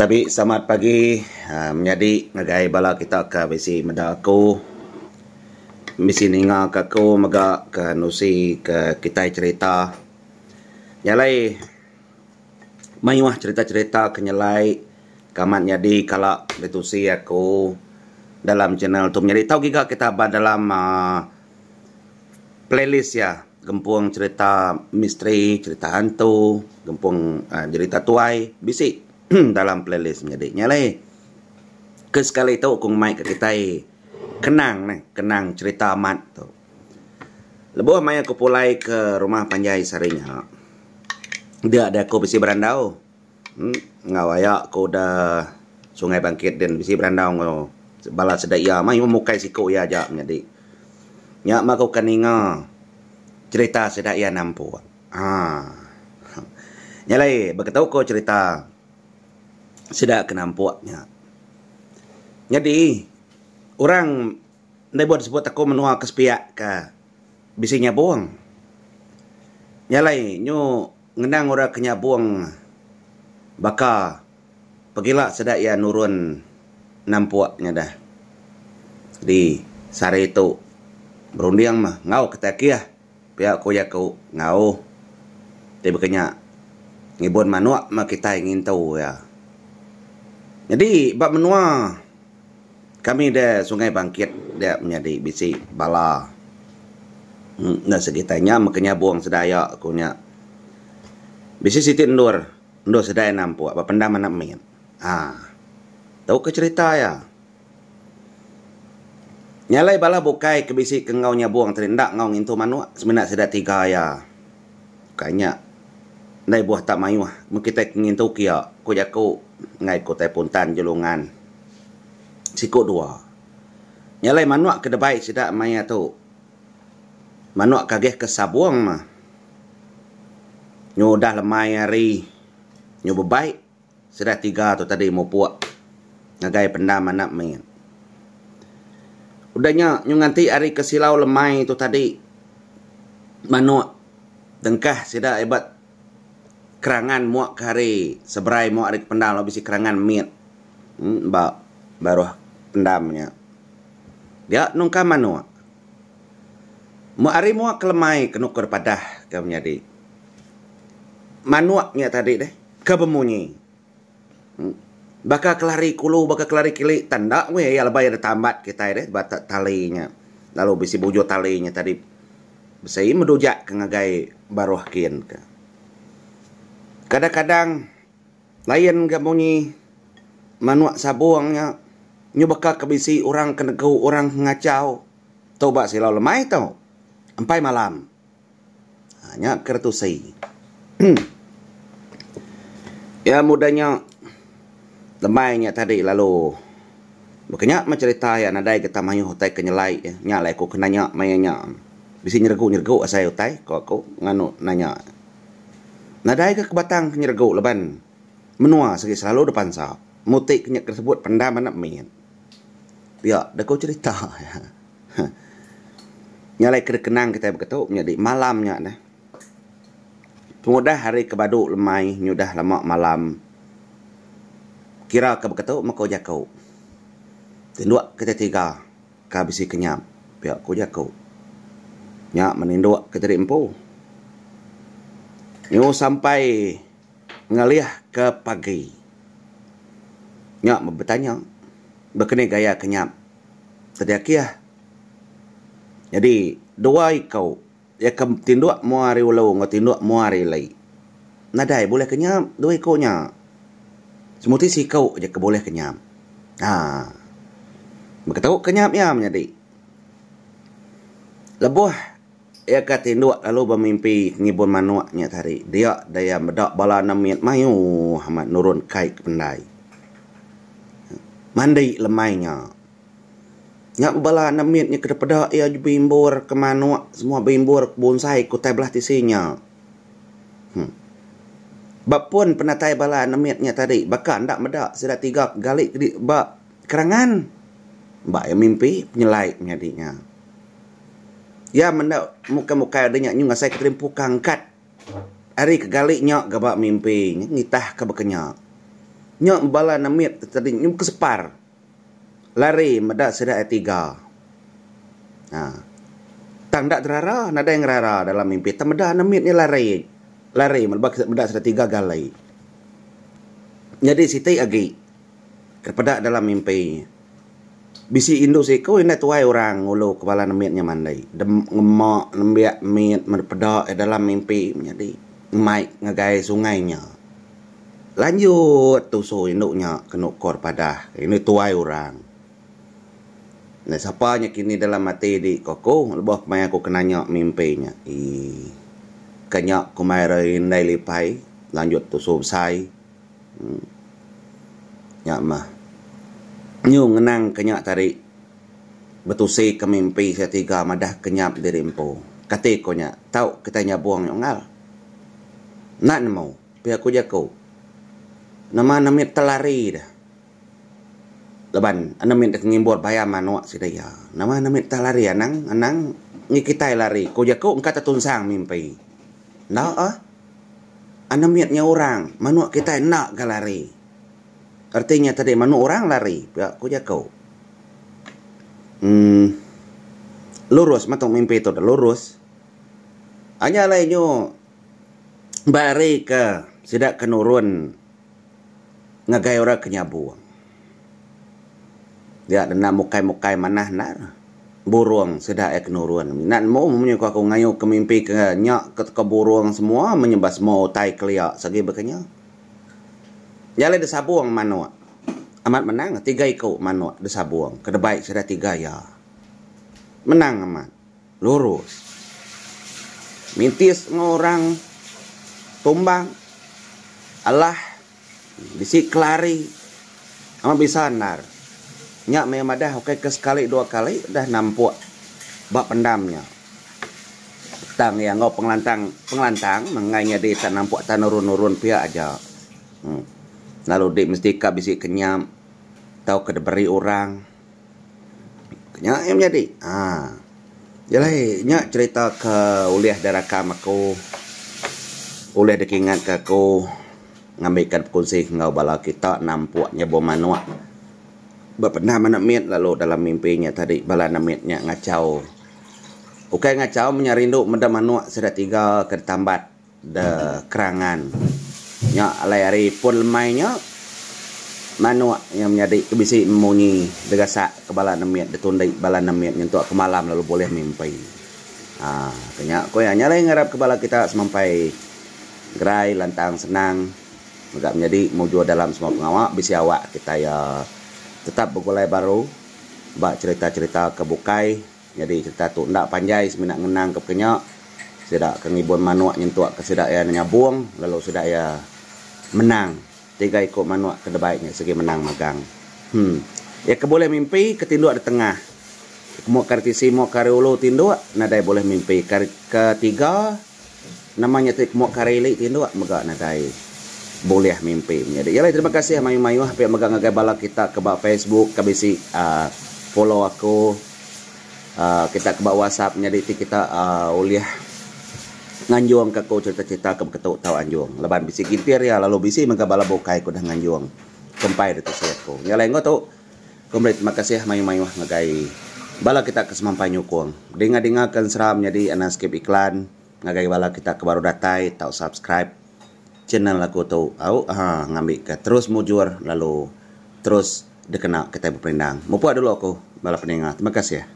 Tabi selamat pagi menyadi ngagai bala kita ke bisi meda aku bisi ninga ka aku mega ke nusi ke kitai cerita. Nya alai mayuh cerita-cerita ke nyelai ke amat nyadi kala ditusi aku dalam channel tu menyadi tau giga kita ba dalam aaa playlist iya gempung cerita misteri, cerita hantu, gempung jerita tuai bisi dalam playlist menyadi. Nya alai ke sekali tu ku ngemai ka kitai kenang neh kenang cerita amat tu. Lebuh maya ku pulai ke rumah panjai sehari nya dia deh aku bisi berandau. Enggau aya ku da Sungai Bangkit din bisi berandau enggau bala sida iya mayuh mukai siku iya aja menyadi. Nya mah ku ke ninga cherita sida iya nampuk. Haa. Nya alai beketu ko cherita sida ke nampuk nya. Nyadi orang enda ibuh disebut aku menua ke sepiak ke bisi nyabung. Nya alai nyu Ngenang orang ke nyabung baka pegila sida iya nurun nampuk nya dah. Di sehari tu berunding meh enggau kitai akih pia ku jaku enggau ti baka nya ngibun manuk meh kitai ngintu iya. Nyadi ba menua Kami da Sungai Bangkit dia menyadi bisi bala enda segitai nya meh ke nyabung sedaya ku nya. Bisi siti endur, endur sedaya nampuk ba pendam anak mit. Haa. Tu ke cherita iya. Nya alai bala bukai ke bisi ke enggau nyabung tadi enda enggau ngintu manuk semina sida tiga iya. Kai nya enda ibuh tak mayuh meh kitai ke ngintu kiya ku jaku enggai ku tai puntan jelungan. Siku dua. Nya alai manuk ke debai sida maya tu manuk ke agih ke sabung mah. Nyu udah lemai hari nyu bebai sida tiga tu tadi mupuk ngagai pendam anak mit. Udah nya nyu nganti hari ke silau lemai tu tadi manuk dengkah sida ibat kerangan muak ke hari seberai muak hari ke pendam lalu bisi kerangan mit. Ba baruh pendam nya. Dia nungka manuk. Mu ari mua ke lemai ke nukur padah ke menyadi. Manuk nya tadi deh ke bemunyi. Baka ke lari kulu baka ke lari kili tang enda meh iya lebai iya ditambat kitai deh ba tali nya. Lalu bisi bujur tali nya tadi bisi medujak ke ngagai baruh kin ke. Kadang-kadang Lain ga munyi manuk sabung nya nyu baka ke bisi orang ke negu orang ke ngachau tu ba silau lemai tu empai malam. Ha nya ke retusi. Iya muda nya lemai nya tadi lalu baka nya meh cherita iya nadai getah mayuh utai ke nyelai nya alai aku ke nanya maya nya bisi nyeregu-nyeregu asai utai ku aku nganu nanya. Nadai ga ke batang ke nyeregu laban menua sigi selalu dep pansa muti ke nya ke disebut pendam anak mit. Pia deh ko cherita iya. Nya alai ke dikenang kitai beketu nyadi malam nya neh. Pengudah hari ke badu lemai nyudah lama malam kira ke beketu meh ko jaku. Tinduk kitai tiga. Ka bisi kenyap, pia ku jaku. Nya meninduk ke diri empu. Nyu sampai ngalih ke pagi. Nya meh betanya, bekeni gaya kenyap tadi akih. Nyadi dua iku Iya ke tinduk mua ari ulu enggau tinduk mua ari ili. Nadai bulih kenyap dua iku nya. Semuti siku aja ke bulih kenyap. Haa. Beketu kenyap iya menyadi. Lebuh iya ke tinduk lalu bemimpi ngibun manuk nya tadi, dia deh iya meda bala anak mit mayuh amat nurun kai ke pendai. Mandi lemai nya. Nya bala anak mit nya ke dipeda iya beimbur ke manuk semua beimbur ke bonsai ke utai belah tisi nya. Huh. Ba pun penatai bala anak mit nya tadi baka enda meda sida tiga ke gali ke ba kerangan. Ba iya mimpi penyelai menyadi nya. Iya menda mukai-mukai udah nya nyu ngasai ke terimpu ke angkat ari ke gali nya ga ba mimpi ngitah ke baka nya. Nya bala nemit tadi nyu kesepar lari meda sida iya tiga. Ha. Tang enda terara nadai ngerara dalam mimpi tang meda nemit nya lari. Lari meda sida tiga gali. Nyadi siti agi ke peda dalam mimpi bisi indu siku indai tuai orang ngulu ke bala nemit nya mandi. Ngema nembiak mit peda iya dalam mimpi nyadi ngemai ngagai sungai nya. Lanjut tusu indu nya kenu kor padah indu tuai orang. Ndai sapa nya kini dalam ati di ko aku lebuh maya aku ke nanya mimpi nya. Ii. Ke nya ku mai re indai lipai lanjut tusu besai. Uhh. Nya mah. Nyu ngenang ke nya tadi betusi ke mimpi sida tiga madah ke nyap diri empu. Kati ko nya tau kitai nyabung nya unggal. Enda nemu pia ku jaku. Nama nemit telari deh. Laban enda mit deka ngimbur baya manuk sida iya. Nama enda mit tah lari anang anang ngi kitai lari ku jaku engka tetunsang mimpi. Enda ah. Enda mit nya orang manuk kitai enda ga lari. Reti nya tadi manuk orang lari pia ku jaku. Uhh lurus metu mimpi tu lurus. Anya alai nyu ba ari ke sida ke nurun. Ngagai orang ke nyabung. Dia denda mukai-mukai manah endar. Burung sida iya ke nurun. Enda nemu munyi ku aku ngayu ke mimpi ke nya ke teka burung semua menyebah semua utai kelia sagi baka nya. Nya alai disabung manuk. Amat menang tiga iku manuk disabung ke debai sida tiga iya. Menang amat. Lurus. Mintis enggau orang tumbang alah bisi kelari amat bisa endar. Nya meh madah ukai ke sekali dua kali udah nampuk ba pendam nya. Tang iya enggau pengelantang pengelantang meh enggai nyadi tak nampuk tak nurun-nurun pia aja. Lalu di mesti ka bisi kenyap tauka diberi orang. Nya iya menyadi aaa jalai nya cherita ke ulih dirakam aku ulih dikingatka aku ngambika bekunsi enggau bala kita nampuk nyebung manuk ba pernah anak mit lalu dalam mimpi nya tadi bala anak mit nya ngachau ukai ngachau menya rindu meda manuk sida tiga ke ditambat. De kerangan. Nya alai ari pun lemai nya, manuk nya menyadi ke bisi memunyi degasak ke bala nemit detundi bala nemit nyentuk ke malam lalu bulih mimpi. Haa ke nya ku iya. Nya alai ngarap ke bala kita semampai gerai lantang senang mega menyadi mujur dalam semua pengawa bisi awak kitai tetap begulai baru ba cherita-cherita ke bukai. Nyadi cerita tu enda panjai semina ngenang ke pekenya sida ke ngibun manuk nyentuk ke sida iya nyabung lalu sida iya menang tiga iku manuk ke debai nya sigi menang magang. Hum. Iya ke bulih mimpi ke tinduk di tengah. Ke muk ke ari tisi muk ke ari ulu tinduk nadai bulih mimpi. Ke ari ketiga Nama nya ti kemuk ke hari ili tinduk mega nadai bulih mimpi menyadi. Jalai terima kasih mayuh-mayuh pia mega ngagai bala kita ke ba Facebook ke bisi uhh follow aku uhh kita ke ba WhatsApp nyadi ti kita uhh ulih nganjung ka aku cerita-cerita ke beketu tau anjung laban bisi gintir iya lalu bisi mega bala bukai ke udah nganjung ke empai deh tusui aku. Nya alai enggau tu aku meri terima kasih mayuh-mayuh ngagai bala kita ke semampai nyukung. Dinga-dinga ke ensera menyadi anang skip iklan. Ngagai bala kita ke baru datai tau subscribe channel aku tu au ha ngambika terus mujur lalu terus dikena kitai beperindang. Mupuk dulu aku bala peninga. Terima kasih.